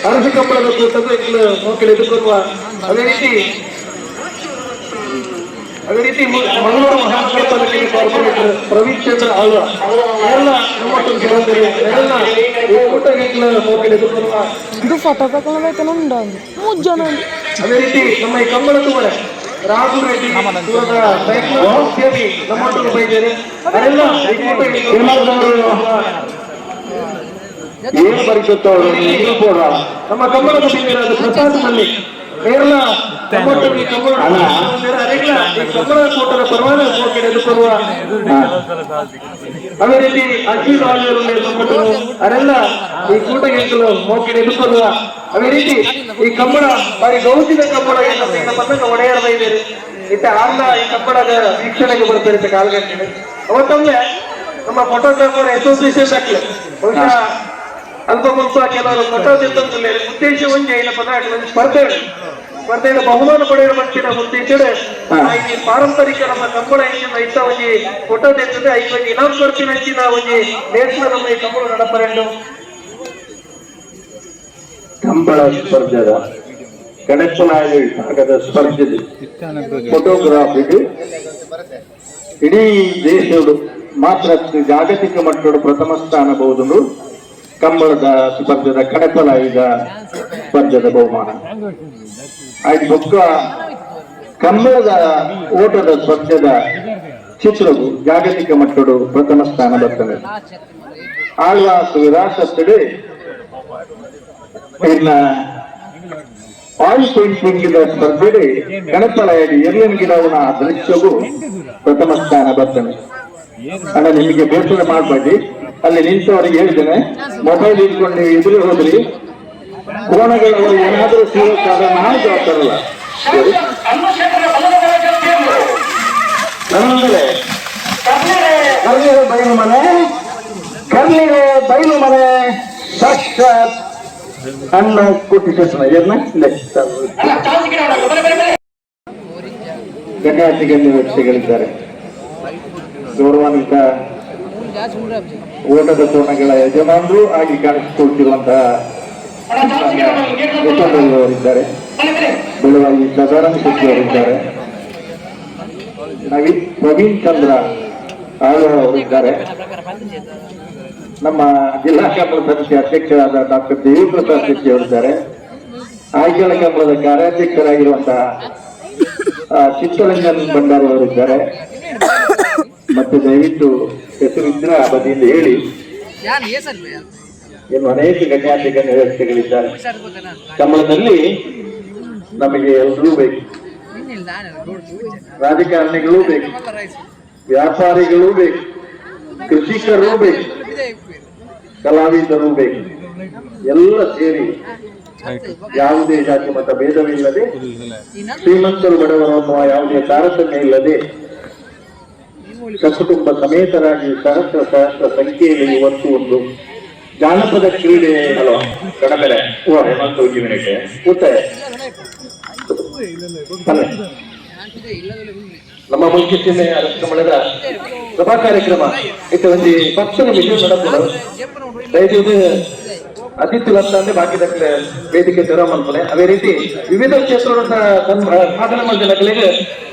ಅರಸು ಕಂಬಳದ ಕೂಟದ ಎಂಕ್ಲು ಮೋಕೆಡ್ ಎದುಕೊರುವ. ಅದೇ ರೀತಿ ಮಂಗಳೂರು ಮಹಾನಗರ ಪಾಲಿಕೆ ಕಾರ್ಪೊರೇಟರ್ ಪ್ರವೀಣ್ ಚಂದ್ರ ಆಳ್ವ ಎಲ್ಲ ನಮ್ಮೊಟ್ಟಿಗೆ ಸೇರಿದ್ದಾರೆ. ಎಲ್ಲ ಈ ಕೂಟಕ್ಕೆ ಎಂಕ್ಲು ಮೋಕೆಡ್ ಎದುಕೊರುವ. ಇದು ಫೋಟೋ ತಗೊಳ್ಬೇಕನ್ನ ಉಂಟು ಮೂರು ಜನ. ಅದೇ ರೀತಿ ನಮ್ಮ ಈ ಕಂಬಳ ತುವರೆ ರಾಹುಲ್ ರೆಡ್ಡಿ ದೂರದ ಉದ್ಯಮಿ ನಮ್ಮೊಟ್ಟಿಗೆ ಬೈದೇನೆ. ಅವರೆಲ್ಲ ಈ ಕೂಟಕ್ಕೆ. ಏನು ಬರಿಸುತ್ತವರು ನೀವು ಕೂಡ. ನಮ್ಮ ಕಂಬಳದ ಬಿಂದಿರಾದ ಪ್ರಸಾದ್ ಮಲ್ಲಿಕ್ ನೇರ್ಲ ನಮ್ಮೊಟ್ಟಿಗೆ ಕಂಬಳ ಅರೆಗ್ಲ ಈ ಕಂಬಳ ಕೂಟದ ಪರವಾನ ಮೋಕೆಡ್ ಎದುಕೊರುವ. ಅದೇ ರೀತಿ ಅಶ್ವಿನ್ ಆಳ್ವರು ನಮ್ಮೊಟ್ಟಿಗೆ ಅರೆಲ್ಲ ಈ ಕೂಟಕ್ಕೆ ಮೋಕೆಡ್ ಎದುಕೊರುವ. ಅದೇ ರೀತಿ ಈ ಕಂಬಳ ಬಾರಿ ಗೌಸಿದ ಕಂಬಳ ಬಂದಾಗ ಒಡೆಯರ್ ಬೈದೇರಿ. ಇತ್ತ ಆರ್ಲ ಈ ಕಂಬಳದ ವೀಕ್ಷಣೆಗೆ ಬರ್ತಾರೆ ಇತ್ತ ಕಾಲ್ಗಂಟೆ. ಅವತ್ತೊಮ್ಮೆ ನಮ್ಮ ಫೋಟೋಗ್ರಾಫರ್ ಅಸೋಸಿಯೇಷನ್ ಹಾಕ್ಲೆ ಬಹುಶಃ ಅಲ್ಪ ಮುಲ್ಪ ಕೆಲವರು ಫೋಟೋ ತಿಂತಂದ್ರೆ ಉದ್ದೇಶ ಒಂಜಿ ಏನಪ್ಪ ಅಂದ್ರೆ ಒಂದು ಸ್ಪರ್ಧೆ, ಸ್ಪರ್ಧೆಯ ಬಹುಮಾನ ಪಡೆಯುವ ಮಟ್ಟಿನ ಉದ್ದೇಶಡ್ ಈ ಪಾರಂಪರಿಕ ನಮ್ಮ ಕಂಬಳ ಇಂಚಿನ ಇತ್ತ ಒಂಜಿ ಫೋಟೋ ತೆಗೆದ್ರೆ ಐಕ್ ಒಂಜಿ ಇನಾಮ್ ಕೊರ್ಪಿನ ಅಂಚಿನ ಒಂಜಿ ನೇಸ್ನ ನಮ್ಮ ಈ ಕಂಬಳ ನಡಪರೆಂಡು. ಕಂಬಳ ಸ್ಪರ್ಧೆದ ಕಡಪ್ಪಲಾಯ ವಿಭಾಗದ ಸ್ಪರ್ಧೆ ಫೋಟೋಗ್ರಾಫಿಗೆ ಇಡೀ ದೇಶದ ಮಾತ್ರ ಜಾಗತಿಕ ಮಟ್ಟದ ಪ್ರಥಮ ಸ್ಥಾನ ಬಹುದು. ಕಂಬಳದ ಸ್ಪರ್ಧೆದ ಕಡಪಲಾಯಿದ ಸ್ಪರ್ಧೆದ ಬಹುಮಾನ ಆಯ್ತು. ಬೊಕ್ಕ ಕಂಬಳದ ಓಟದ ಸ್ಪರ್ಧೆದ ಚಿತ್ರವು ಜಾಗತಿಕ ಮಟ್ಟದ ಪ್ರಥಮ ಸ್ಥಾನ ಬರ್ತದೆ. ಆಳ್ವಾಸ್ ವಿರಾಸತ್ತಡೆ ಇನ್ನ ಆಯಿಲ್ ಪೇಂಟಿಂಗ್ ಸ್ಪರ್ಧೆಡೆ ಗಣಪಲಯಡಿ ಎರ್ಲಿನ್ ಗಿಡವನ ದೃಶ್ಯವು ಪ್ರಥಮ ಸ್ಥಾನ ಬರ್ತದೆ. ಅಣ್ಣ, ನಿಮಗೆ ಬೇಸರ ಮಾಡಬೇಡಿ. ಅಲ್ಲಿ ನಿಂತವರಿಗೆ ಹೇಳಿದ್ದೇನೆ, ಮೊಬೈಲ್ ಇಟ್ಕೊಂಡು ನೀವು ಎದುರು ಹೋದ್ರಿ ಕೋಣಗಳವರು ಏನಾದರೂ ಸೀರಿಯಸ್ ಆದ ನಾನು ಜವಾಬ್ದಾರಲ್ಲ. ಸರಿ? ನನ್ನಂದ್ರೆ ಕರ್ಲಿರೆ ಬೈಲು ಮನೆ, ಕರ್ಲಿರೆ ಬೈಲು ಮನೆ ಸಾಕ್ಷಾತ್ ಅಣ್ಣ ಕೋಟಿ ಶೇಷನ ಏನ ಗಣ್ಯಾತಿ ಗಣ್ಯ ವ್ಯಕ್ತಿಗಳಿದ್ದಾರೆ. ಗೌರವಾನ್ವಿತ ಓಟದ ಕೋಣಗಳ ಯಜಮಾನರು ಆಗಿ ಕಾಣಿಸಿಕೊಳ್ತಿರುವಂತಹ ಅವರಿದ್ದಾರೆ. ಬೆಳವಾಗಿ ಸದಾನಂದ ಶೆಟ್ಟಿ ಅವರಿದ್ದಾರೆ. ನವೀನ್ ಪ್ರವೀಣ್ ಚಂದ್ರ ಆಳ್ವ ಅವರಿದ್ದಾರೆ. ನಮ್ಮ ಜಿಲ್ಲಾ ಕಂಬಳ ಸಮಿತಿ ಅಧ್ಯಕ್ಷರಾದ ಡಾಕ್ಟರ್ ದೇವಿಪ್ರಸಾದ್ ಶೆಟ್ಟಿ ಅವರಿದ್ದಾರೆ. ಆಯ್ಕೆಗಳ ಕಂಬಳದ ಕಾರ್ಯಾಧ್ಯಕ್ಷರಾಗಿರುವಂತಹ ಚಿತ್ತರಂಜನ್ ಭಂಡಾರಿ ಅವರಿದ್ದಾರೆ. ಮತ್ತೆ ದಯವಿಟ್ಟು ಹೆಸರಿದ್ರೆ ಆ ಬದಿಯಿಂದ ಹೇಳಿ. ಇನ್ನು ಅನೇಕ ಗಣ್ಯಾತಿ ಗಣ್ಯ ವ್ಯಕ್ತಿಗಳಿದ್ದಾರೆ. ಕಂಬಳದಲ್ಲಿ ನಮಗೆ ಎಲ್ಲರೂ ಬೇಕು. ರಾಜಕಾರಣಿಗಳೂ ಬೇಕು, ವ್ಯಾಪಾರಿಗಳೂ ಬೇಕು, ಕೃಷಿಕರೂ ಬೇಕು, ಕಲಾವಿದರು ಬೇಕು. ಎಲ್ಲ ಸೇರಿ ಯಾವುದೇ ಜಾತಿ ಮತ ಭೇದವಿಲ್ಲದೆ, ಶ್ರೀಮಂತರು ಬಡವರು ಅನ್ನುವ ಯಾವುದೇ ತಾರತಮ್ಯ ಇಲ್ಲದೆ, ಸಕುಟುಂಬ ಸಮೇತರಾಗಿ ಸಹಸ್ರ ಸಹಸ್ರ ಸಂಖ್ಯೆಯಲ್ಲಿ ಇವತ್ತು ಒಂದು ಜಾನಪದ ಕ್ರೀಡೆ. ಹಲೋ ಕಡಬೆಲೆ ಹೇಮಂತ್ ಒಂಜಿ ಮಿನಿಟ್. ಕೂತೆ ಬನ್ನಿ. ನಮ್ಮ ಮುಲ್ಕಿ ಸೀಮೆ ಅರಸು ಸಭಾ ಕಾರ್ಯಕ್ರಮ ಇತ್ತೆ ಒಂಜಿ 10 ನಿಮಿಷ ನಡಪುಂಡು. ದಯವಿಟ್ಟು ಅತಿಥಿಲಂತಂದೆ ಬಾಕಿ ದಕ್ಲೆ ವೇದಿಕೆ ತೆರವು ಮಲ್ಪಲೆ. ಅದೇ ರೀತಿ ವಿವಿಧ ಕ್ಷೇತ್ರದ ಸಾಧನೆ ಮಲ್ದಿನಕಲೆಗ್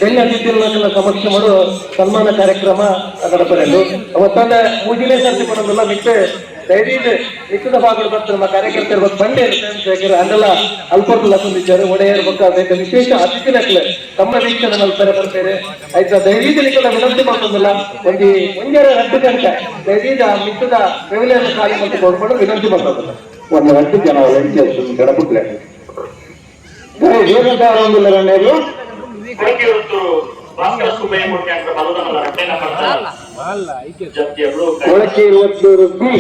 ಗಣ್ಯ ಅತಿಥಿಗಳ ಸಮಕ್ಷ ಮಾಡು ಸನ್ಮಾನ ಕಾರ್ಯಕ್ರಮ ನಡಪರೆಂಡು. ಅವತ್ತಂದೆ ಮೂಜಿನೇ ಸರ್ತಿ ಪಡೋದಿಲ್ಲ. ಮಿಕ್ಕ ದಯವಿಟ್ಟು ಮಿಕ್ಕದ ಭಾಗಗಳು ಬರ್ತಾರೆ. ನಮ್ಮ ಕಾರ್ಯಕರ್ತರು ಬಂದು ಬಂಡೆ ಸ್ವಯಂ ಅಂದೆಲ್ಲ ಅಲ್ಪರ್ದು ಲಕ್ಕೊಂಡಿದ್ದಾರೆ. ಒಡೆಯರ್ ಬೊಕ್ಕ ಬೇಕ ವಿಶೇಷ ಅತಿಥಿನಕ್ಲೆ ತಮ್ಮ ವೀಕ್ಷಣೆ ಮಲ್ಪರೆ ಬರ್ತಾರೆ. ಆಯ್ತಾ? ದಯವಿಟ್ಟು ನಿಕ್ಲೆಡ ವಿನಂತಿ ಮಾಡ್ತಂದಿಲ್ಲ, ಒಂದು 1.5 2 ಗಂಟೆ ದಯವಿಟ್ಟು ಆ ಮಿಕ್ಕದ ಪೆವಿಲಿಯನ್ ಖಾಲಿ ಮತ್ತು ಕೊಡ್ಕೊಂಡು ವಿನಂತಿ ಮಾಡ್ತದಲ್ಲ. ಒಂದು ರಡ್ಡು ಜನ ವಾಲಂಟಿಯರ್ಸ್ ಗಡಪುಟ್ಲೆ ಒಂದಿಲ್ಲ ರಣ್ಣೇರು. ಭಾಸ್ಕರ ಸುಬ್ಬಯ್ಯ ಅಂತ ಬಲದಮಲ್ಲ ರಡ್ಡೆ ನಂಬರ್ ಜತ್ತಿಯವರು. ಕೊಳಕೆ ಇರುವತ್ತೂರು ಬಿ,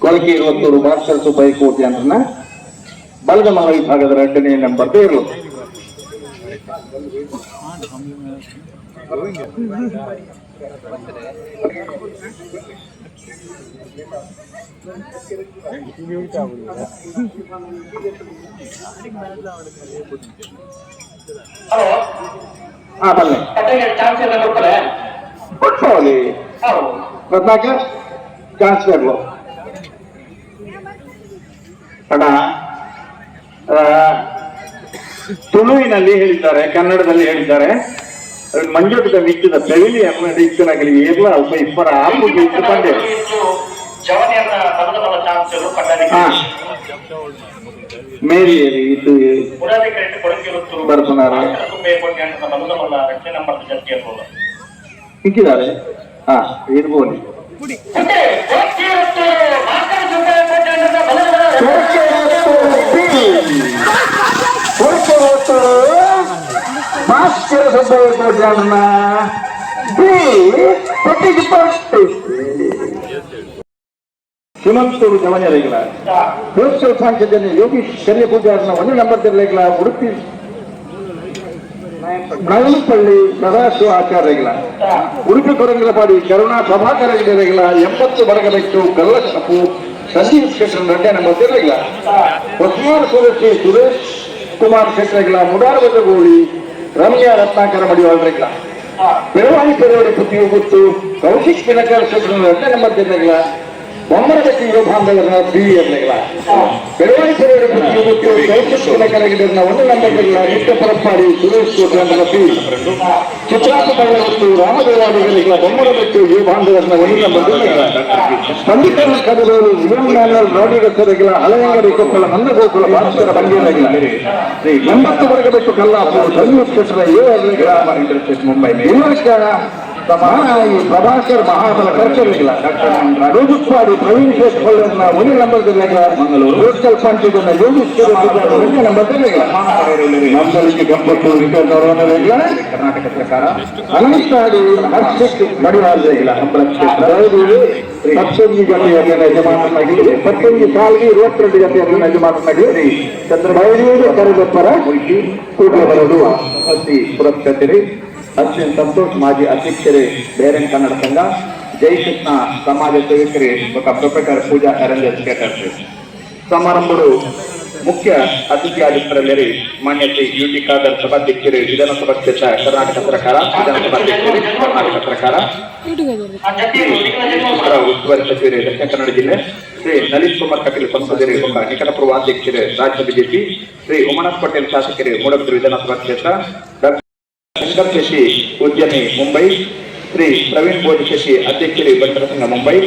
ಕೊಳಕೆ ಇರುವತ್ತೂರು ಭಾಸ್ಕರ್ ಸುಬ್ಬಯ್ಯ ಕೋಟಿ ಅಂತ ಬಲದ ಮಲ ವಿಭಾಗದ ಎರಡನೇ ನಂಬರ್ ಬೇರು. ಹಲೋ. ಹಾ, ಬನ್ನಿ. ಚಾನ್ಸ್ ಎಲ್ಲ ಕೊಡ್ತಾರೆ. ಕೊಟ್ಟೋಲಿ. ಹೌದು. ರತ್ನಾಕ ಚಾನ್ಸ್ ಕೊಡ್ಲು. ಅಣ್ಣ, ತುಳುವಿನಲ್ಲಿ ಹೇಳಿದ್ದಾರೆ, ಕನ್ನಡದಲ್ಲಿ ಹೇಳಿದ್ದಾರೆ. ಮಂಜೋಟದ ಮಿಚ್ಚಿದ ಪೆವಿಲಿಯನ್ ಇತ್ತನಾಗಲಿ ಏರ್ಲ ಒಬ್ಬ ಇಬ್ಬರ ಆಪು ಇಟ್ಟುಕೊಂಡೆ. ಮೇರಿ ಇದು ಬರ್ಪುನಾರ ಇಕ್ಕಿದ್ದಾರೆ. ಹಾ, ಇರ್ಬೋದು. ಭಾಸ್ಕರ ಸುಬ್ಬಯ್ಯ ಕೋಟ್ಯಾನ ಬಿ ಪಟ್ಟಿಗೆ ಪಟ್ಟಿ. ಸಿಮಂತೂರು ಜವನಿಯರಿಗಳ ಲೋಕಸಭಾ ಸಾಂಖ್ಯದಲ್ಲಿ ಯೋಗೀಶ್ ಕರಿಯ ಪೂಜಾರನ ಒಂದು ನಂಬರ್ ತಿರಲಿಗಳ ಉಡುಪಿ ನವಲಪಳ್ಳಿ ಸದಾಶಿವ ಆಚಾರ್ಯಗಳ ಉಡುಪಿ ಕೊರಂಗಲಪಾಡಿ ಕರುಣಾ ಪ್ರಭಾಕರಗಳ 80 ಬಡಗಬೆಟ್ಟು ಕಲ್ಲಕಪ್ಪು ಸಂದೀಪ್ ಶೆಟ್ಟರ್ ಎರಡನೇ ನಂಬರ್ ತಿರಲಿಲ್ಲ. ಹೊಸಮಾರ್ ಸದಸ್ಯ ಸುರೇಶ್ ಕುಮಾರ್ ಶೆಟ್ಟರ್ಗಳ ಮುಡಾರ ಬದಗೋಳಿ ರಮ್ಯಾ ರತ್ನಾಕರ ಮಡಿವಾಳರಿಗಳ ಪೆರುವಾಣಿ ಪೆರುವಡಿ ಪುತ್ತಿಯು ಗುತ್ತು ಕೌಶಿಕ್ ಪಿನಕರ್ ಶೆಟ್ಟರ್ ಎರಡನೇ ನಂಬರ್ ತಿರಲಿಲ್ಲ. ಬೊಮ್ಮನಬೆಟ್ಟಿ ಯೋಗಾಂಧವರ ಬಿ ಇರಲಿಲ್ಲ. ಪೆರುವಾಣಿ ಪೆರುವಡಿ ಪುತ್ತಿಯು ಗುತ್ತು ಕೌಶಿಕ್ ಪಿನಕರಗಿಡರ್ನ ಒಂದು ನಂಬರ್ ತಿರಲಿಲ್ಲ. ನಿತ್ಯ ಪರಪ್ಪಾಡಿ ಸುರೇಶ್ ಕೋಟ್ಯಾಂಡರ ಬಿ ಚಿತ್ರಾಪ ಬಳ್ಳಗುತ್ತು ರಾಮದೇವಾದಿಗಳಿಗಳ ಬೊಮ್ಮನಬೆಟ್ಟು ಯೋಗಾಂಧವರನ ಒಂದು ನಂಬರ್ ತಿರಲಿಲ್ಲ. ಪಂಡಿತರ ಕದಲೂರು ಯುವನ್ ಮ್ಯಾನಲ್ ರಾಡಿಗಸರಿಗಳ ಹಳೆಯಂಗಡಿ ಕೊಪ್ಪಳ ನಂದಗೋಕುಲ ಭಾಸ್ಕರ ಬಂಗೇರಗಿಲ್ಲ 80 ವರ್ಗಬೆಟ್ಟು ಕಲ್ಲಾಪು ಸಂಯುಕ್ತ ಶೆಟ್ಟರ ಎ ಅರ್ಲಿಗಳ ಮುಂಬೈ ಪ್ರಭಾಕರ್ ಮಹಾಬಲ ಕರ್ಕರಿಗಳ ರೋಜುಪ್ಪಾಡಿ ಪ್ರವೀಣ್ ಶೇಖ್ ಹೊಳ್ಳರ್ನ ಒಂದು ನಂಬರ್ ಜಿಲ್ಲೆಗಳ ಮಂಗಳೂರು ಲೋಕಲ್ ಪಂಚಾಯತ್ನ ಯೋಗೀಶ್ ಒಂದು ನಂಬರ್ ಜಿಲ್ಲೆಗಳ ನಂಬಲಿಗೆ ಗಂಪತ್ತು ಕರ್ನಾಟಕ ಸರ್ಕಾರ ಅನಂತಾಡಿ ಹರ್ಷಿಕ್ ಮಡಿವಾಳರಿಗಳ ಪತ್ತೊಂದು ಜತೆಯಲ್ಲಿನ ಯಜಮಾನನಾಗಿ 11 ಸಾಲಿಗೆ 22 ಜತೆಯಲ್ಲಿನ ಯಜಮಾನನಾಗಿ ಚಂದ್ರಬೈರೂರು ಕರೆದಪ್ಪರ ಕೂಡಲೇ ಬರೋದು ಅತಿ ಪುರಸ್ಕೃತರಿ ಅಶ್ವಿನ್ ಸಂತೋಷ್ ಮಾಜಿ ಅಧ್ಯಕ್ಷರೇ ಬೇರನ್ ಕನ್ನಡ ಸಂಘ, ಜಯಕೃಷ್ಣ ಸಮಾಜ ಸೇವಕರೇ ఒక ಪ್ರೊಫೆಸರ್ ಪೂಜಾ ಅರಂಜನ್ ಸ್ಕೇಟರ್ಸ್. ಸಮಾರಂಭಗಳು ಮುಖ್ಯ ಅತಿಥಿಯಾಗಿದ್ದರಲ್ಲಿ ಮಾನ್ಯ ಶ್ರೀ ಯು ಟಿ ಖಾದರ್ ಸಭಾಧ್ಯಕ್ಷರು ವಿಧಾನಸಭಾ ಕ್ಷೇತ್ರ ಕರ್ನಾಟಕ ಸರ್ಕಾರ, ವಿಧಾನಸಭಾಧ್ಯಕ್ಷರು ಕರ್ನಾಟಕ ಸರ್ಕಾರ, ಉಸ್ತುವಾರಿ ಸಚಿವರು ದಕ್ಷಿಣ ಕನ್ನಡ ಜಿಲ್ಲೆ, ಶ್ರೀ ನಳಿನ್ ಕುಮಾರ್ ಕಟೀಲ್ ಸಂಸದರು ನಿಕಟಪೂರ್ವ ಅಧ್ಯಕ್ಷರು ರಾಜ್ಯ ಬಿಜೆಪಿ, ಶ್ರೀ ಉಮಾನಾಥ್ ಪಟೇಲ್ ಶಾಸಕರು ಮೂಡಬಿದ್ರಿ ವಿಧಾನಸಭಾ ಕ್ಷೇತ್ರ, ಡಾಕ್ಟರ್ ಶಂಕರ್ ಶೆಟ್ಟಿ ಉದ್ಯಮಿ ಮುಂಬೈ, ಶ್ರೀ ಪ್ರವೀಣ್ ಭೋಜ್ ಶೆಟ್ಟಿ ಅಧ್ಯಕ್ಷರು ಬಂಟರ ಸಂಘ ಮುಂಬೈ,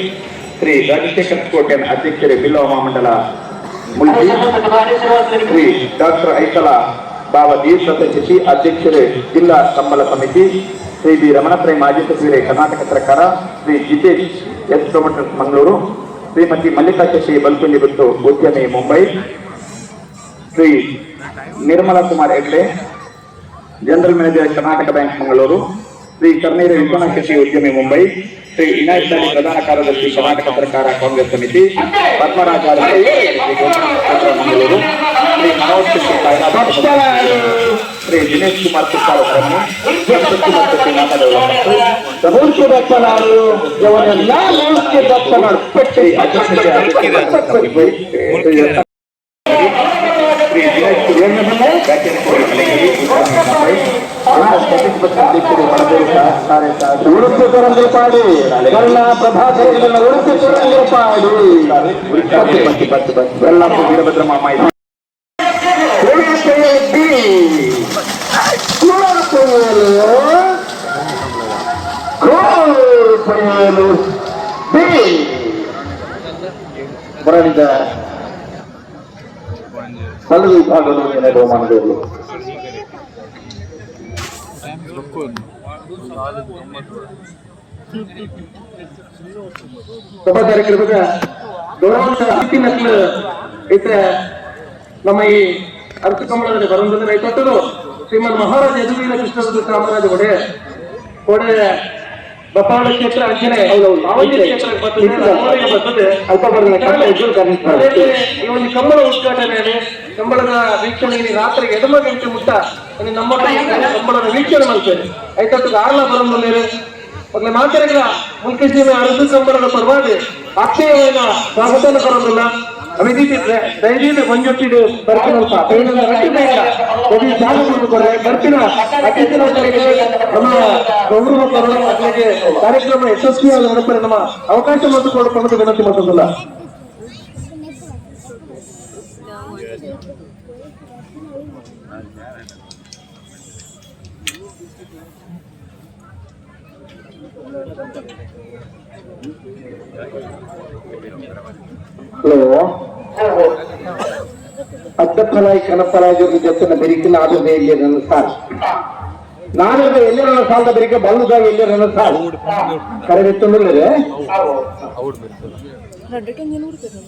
ಶ್ರೀ ರಾಜಶೇಖರ್ ಕೋಟೆನ್ ಅಧ್ಯಕ್ಷರು ಬಿಲ್ಲವ ಮಹಾಮಂಡಲ ಮುಲ್ಕಿ, ಶ್ರೀ ಡಾಕ್ಟರ್ ಐಕಲ ಬಾವ ದೀರ್ಘ ಶೆಟ್ಟಿ ಅಧ್ಯಕ್ಷರು ಜಿಲ್ಲಾ ಕಂಬಳ ಸಮಿತಿ, ಶ್ರೀ ಬಿ ರಮಣಪ್ರೈ ಮಾಜಿ ಸಚಿವರೇ ಕರ್ನಾಟಕ ಸರ್ಕಾರ, ಶ್ರೀ ಜಿತೇಶ್ ಎಸ್ ಪ್ರಮೋಟರ್ಸ್ ಮಂಗಳೂರು, ಶ್ರೀಮತಿ ಮಲ್ಲಿಕಾ ಶೆಟ್ಟಿ ಬಲ್ಕುಂಡಿ ಗುತ್ತು ಉದ್ಯಮಿ Mumbai, Shri Nirmala Kumar Hegde general manager Karnataka bank Mangaluru, Shri Karneer Vishwanath Shetty ಉದ್ಯಮಿ ಮುಂಬೈ, ಶ್ರೀ ಇನಾಯತ್ ಅಲಿ ಪ್ರಧಾನ ಕಾರ್ಯದರ್ಶಿ ಕರ್ನಾಟಕ ಸರ್ಕಾರ ಕಾಂಗ್ರೆಸ್ ಸಮಿತಿ, ಪದ್ಮರಾಜ ಮಂಗಳೂರು, ಶ್ರೀ ಮನೋಜ್ ಶೆಟ್ಟಿ ಸಾಯಿನಾಥ್, ಶ್ರೀ ದಿನೇಶ್ ಕುಮಾರ್ ಕುಪ್ಪಾರ ಸಂತೋಷ್ ಕುಮಾರ್ ಶೆಟ್ಟಿ ನಾಮ ಡೆವಲಪ್ಮೆಂಟ್, ಶ್ರೀ ಅಶೋಕ್ ಶೆಟ್ಟಿ ಶ್ರೀ ದಿನೇಶ್ ಉಡುಪಿ ಕೊರಂಗಲಪಾಡಿ ಕರುಣಾ ಪ್ರಭಾಕರ ಉಡುಪಿ ಕೊರಂಗಲಪಾಡಿ ಬೆಳ್ಳಾಪು ವೀರಭದ್ರ ಮಾಮ ಬರಣಿದ ಕಲ್ಲು ವಿಭಾಗದ ಬಹುಮಾನದವರು ಸಭಾ ಕಾರ್ಯಕ್ರಮದ ಗೌರವಾನ್ವಿತ ಅತಿಥಿ ನಕಲು ಇತರ ನಮ್ಮ ಈ ಅರ್ಥಕಮಲದಲ್ಲಿ ಬರುವಂತದ್ದು ರೈತರು ಶ್ರೀಮನ್ ಮಹಾರಾಜ ಯದುವೀರ ಕೃಷ್ಣರಾಜ ಚಾಮರಾಜ ಒಡೆಯರ್ ಒಡೆಯ ಬಪ್ಪಾವಳ ಕ್ಷೇತ್ರ ಅಂಚನೆ ಬರ್ತದೆ. ಈ ಒಂದು ಕಂಬಳ ಉದ್ಘಾಟನೆ, ಕಂಬಳದ ವೀಕ್ಷಣೆ ರಾತ್ರಿ 8 ಗಂಟೆ ಮುಟ್ಟ ನಮ್ಮ ಕಂಬಳದ ವೀಕ್ಷಣೆ ಮಾಡ್ತೇವೆ. ಐತತ್ತು ಆರ್ಲ ಬರಂಬಲ್ಲೇರು ಮೊದಲೇ ಮಾತಾಡಿದ್ರ ಮುಲ್ಕಿ ಸೀಮೆ ಅರಸು ಕಂಬಳದ ಪರವಾಗಿ ಆತ್ಮೀಯವಾದ ಸ್ವಾಗತನ ಬರೋದಿಲ್ಲ. ದಯದೀದು ಮಂಜೊಟ್ಟಿಡು ಬರ್ತೀನಲ್ಪ ರಟ್ಟಿ ಬೇಗ ಬರ್ತೀನ ಅತಿಥಿನ ನಮ್ಮ ಗೌರವ ಅಲ್ಲಿಗೆ ಕಾರ್ಯಕ್ರಮ ಯಶಸ್ವಿಯಾದ ನಮ್ಮ ಅವಕಾಶ ಮಾಡಿಕೊಡ್ಕೊಂಡು ವಿನಂತಿ ಮಾಡ್ತದಲ್ಲ. Hello. ಅದ್ದಪ್ಪಲಾಯಿ ಕನಪ್ಪಲಾಯಿ ಜೊತೆ ಬೆರಿಕೆ ನಾದದ ಎಲ್ಲಿರನ್ನ ಸಾಲ್ ನಾದದ ಎಲ್ಲಿರನ್ನ ಸಾಲದ ಬೆರಿಕೆ ಬಲ್ಲುದ ಎಲ್ಲಿರನ್ನ ಸಾಲ್ ಕರೆದಿತ್ತುಂದ್ರೆ. ರಡ್ಡೆ ಟೆಂಜಿನ ಉಡ್ತಾರೆ.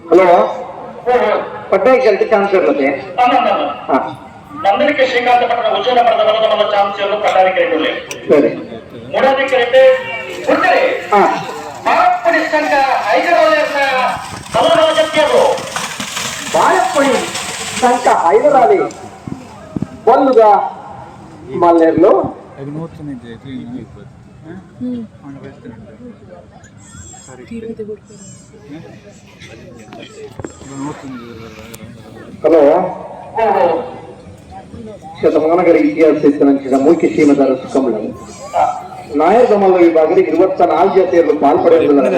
ಹಲೋ, ಪಟ್ನಾಯಕ್ ಶೆಲ್ಟಿ ಚಾನ್ಸ್ ಇರ್ತದೆ. ಹಾ. ನಂದನಿಕೆ ಶ್ರೀಕಾಂತ ಪಟ್ಟಣ ಉಜ್ವಲ ಪಡೆದ ಮೊದಲ ಮೊದಲ ಚಾನ್ಸಿಯನ್ನು ಕಟಾರಿ ಕೆರೆಗೊಳ್ಳಿ. ಸರಿ. ಮೂಡಾದಿ ಕೆರೆಗೆ ಹುಟ್ಟರೆ. ಹಾ. ಬಾಳಪ್ಪಡಿ ಸಂಘ ಹೈದರಾಬಾದ್ ಮೊದಲ ಮೊದಲ ಜಪ್ತಿಯರು. ಬಾಳಪ್ಪಣಿ ಸಂಕ ಹೈದರಾಲಿ ಬಲ್ಲುದ ಮಲ್ಲೆರ್ಲು. ಹಲೋ, ಶತಮಾನಗಳ ಇತಿಹಾಸ ಇತ್ತು ಮೂಕಿ ಶ್ರೀಮದಾರ ಸುಕ್ಕಂಬಳ ನಾಯರ್ ದಮಲ್ಲ ವಿಭಾಗದ 24 ಜಾತಿಯರು ಪಾಲ್ಪಡೆಯುವುದರ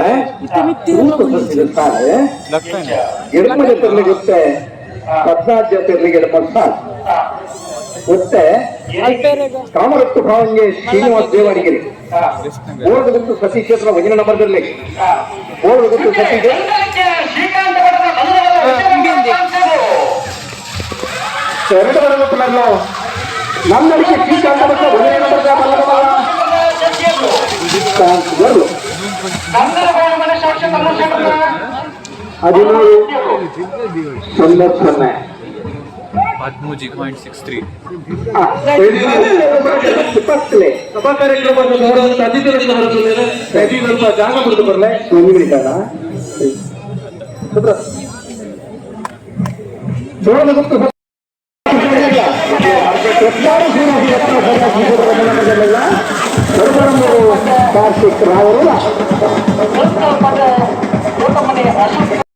ಸಾಲೆ ಎಡಮ ಜೊತೆಗಳಿಗೆ ಗೊತ್ತೆ, 14 ಜಾತಿಯರಿಗೆ ಎಡಮ ಸಾಲ್ ಗೊತ್ತೆ. ಕಾಮರತ್ತು ಭಾವಂಗೆ ಶ್ರೀನಿವಾಸ ದೇವಾಡಿಗೆರೆ ಬೋರ್ಡ್ ಗುರುತು ಸತೀಶ್ ಹತ್ರ ವಜನ ನಂಬರ್ದಲ್ಲಿ ಬೋರ್ಡ್ ಗುರುತು ಸತೀಶ್. ನಂದನಿಕೆ ಶ್ರೀಕಾಂತ ಪಟ್ಟಣ ಮೊದಲ ಮೊದಲ ಚಾನ್ಸಿಯರು. ಎರಡು ಬರಬೇಕು. ನನ್ನಡಿಕೆ ಶ್ರೀಕಾಂತ ಭಟ್ಟ ಒಂದನೇ ನಂಬರ್ ಬಲ್ಲದ ಜಪ್ತಿಯರು. ಬರಲು. ನಂದನ ಮನೆ ಸಾಕ್ಷಿ ತಮ್ಮ 13 0 0. 13.63. ಪತ್ತಲೆ. ಸಭಾ ಕಾರ್ಯಕ್ರಮವನ್ನು ನೋಡುವಂತ ಅತಿಥಿಗಳನ್ನು ಬರುತ್ತಿದ್ದೇನೆ, ದಯವಿಟ್ಟು ಸ್ವಲ್ಪ ಜಾಗ ಬಿಟ್ಟು ಬರಲೆ. ಗುಪ್ತ ಕಾರ್ತಿಕ್ ರಾವರು. ಮನೆ ಅಶೋಕ್.